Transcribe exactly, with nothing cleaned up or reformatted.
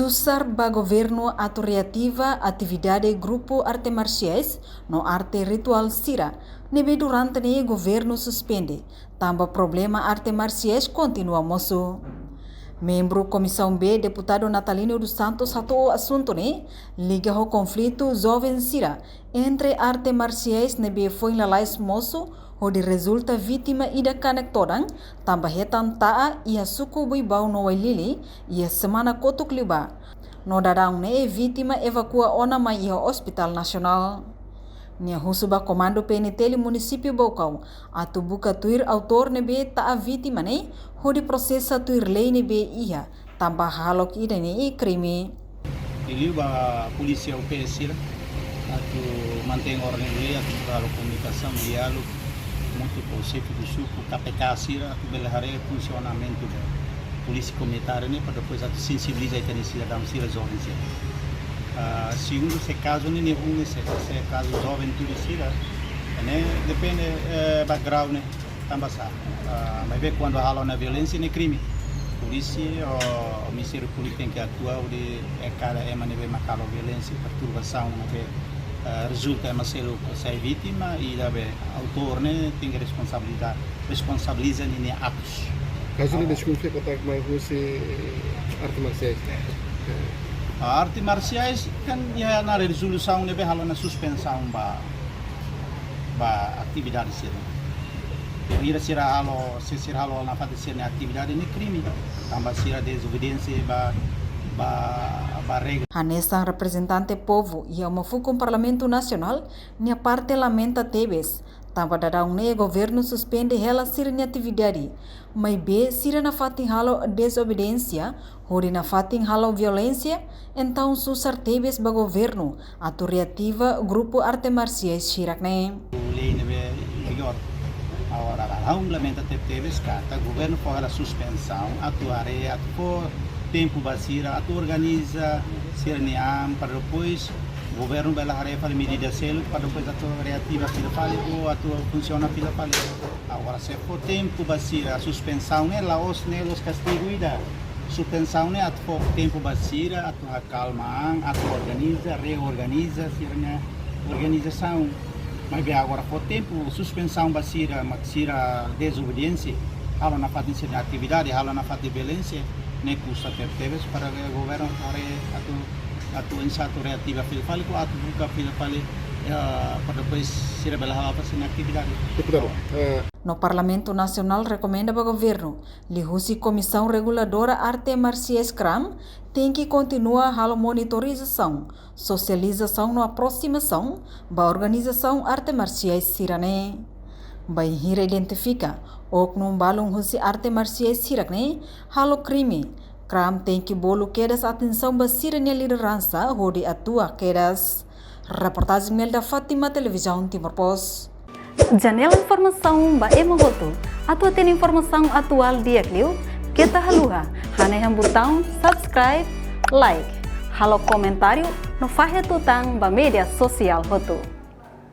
Susar ba governu atu reativa atividade grupu arte marsiais no arte rituál sira ne'ebé durante ne'e governu suspende, tanba problema arte marsiais kontinua mosu. Membru Komisaun B, Deputadu Natalino dos Santos, hato'o asuntu ne'e liga ho konflitu joven sira entre arte marsiais ne'ebé foin lalais mosu hodi rezulta vítima ida kanek todan, tanba hetan ta'a iha suku Buibau no Uailili iha semana kotuk liubá. No daudaun ne'e vítima evakua ona mai iha Hospital Nasionál. Nia husu ba Komandu P N T L Munisípiu Baucau atu buka tuir autór ne'ebé ta'a vítima ne'e hodi prosesa tuir lei ne'ebé iha, tanba hahalok ida-ne'e krime. Liuliu ba polísia U P sira atu mantein orden lei, atu halo komunikasaun, diálogu mútuu ho xefe do suku, K P K sira, atu bele haree funsionamentu da polísia komunitária ne'e, para depois atu sensibiliza ita-nia sidadaun sira, joven sira. Ah, segundu, se kazu ne'e, ne'e um, se, se kazu joven tuir sira, ne'e depende, eh, ba grau ne'e. Tanba sá, ah, maibé kuandu halo ona violénsia ne'e krime. Polísia ou, ou Ministériu Públiku tenke atua hodi, eh, kada ema ne'ebé mak halo violénsia, perturbasaun ne'ebé, eh, rezulta ema seluk sai vítima, i ida be autór ne'e tenke responsabiliza, responsabiliza ninia atus. Kazu ne'e, ah, deskonfia katak mai husi arte marsiais. A arte marsiais kan iha ona rezolusaun ne'ebé halo ona suspensaun ba, ba atividade sira. Bainhira sira halo, se sira halo nafatin sira-nia atividade ne'e krime, tanba sira dezobediénsia ba, ba, ba regra. Hanesan reprezentante povu iha uma fukun Parlamentu Nasionál, nia parte lamenta tebes tanba daudaun ne'e governu suspende hela sira-nia atividade, maibé sira nafatin halo dezobediénsia, hodi nafatin halo violénsia, entaun susar tebes ba governu atu reativa grupu arte marsiais hirak ne'e. Lei ne'ebé vigor. Agora, ha'u lamenta tebetebes katak governu fó hela suspensaun, atu haree, atu fó tempu ba sira atu organiza sira-nia an, para depois governu bele haree fali medida seluk, para depois atu reativa fila fali ou atu funsiona fila fali. Agora, se fó tempu ba sira, suspensaun ne'e la'ós ne'e la'ós kastigu ida. Suspensaun ne'e atu fó tempu ba sira atu hakalma an, atu organiza, reorganiza sira-nia organizasaun. Maibé agora fó tempu suspensaun ba sira, mak sira dezobediénsia, halo nafatin sira-nia atividade, halo nafatin violénsia, ne'e kusta tebetebes para governu haree atu, atu oinsá atu reativa fila fali, ou atu buka fila fali, eh, para depois sira bele hala'o fali sira-nia atividade. Deputadu, eh, No Parlamentu Nasionál rekomenda ba governu, liuhusi Komisaun Reguladora Arte Marsiais, KRAM, tenke kontinua halo monitorizasaun, sosializasaun no aproximasaun ba organizasaun arte marsiais sira-ne'e. Bainhira identifika oknum balun husi arte marsiais hirak ne'e halo krime, KRAM tenke bolu kedas atensaun ba sira-nia lideransa hodi atua kedas. Reportajen Melda Fátima, Televizaun Timor Post. Janela informasaun ba ema hotu. Atu hatene informasaun atuál di'ak liu, keta haluha hanehan butaun subscribe, like, halo komentáriu no fahe tutan ba média sosiál hotu.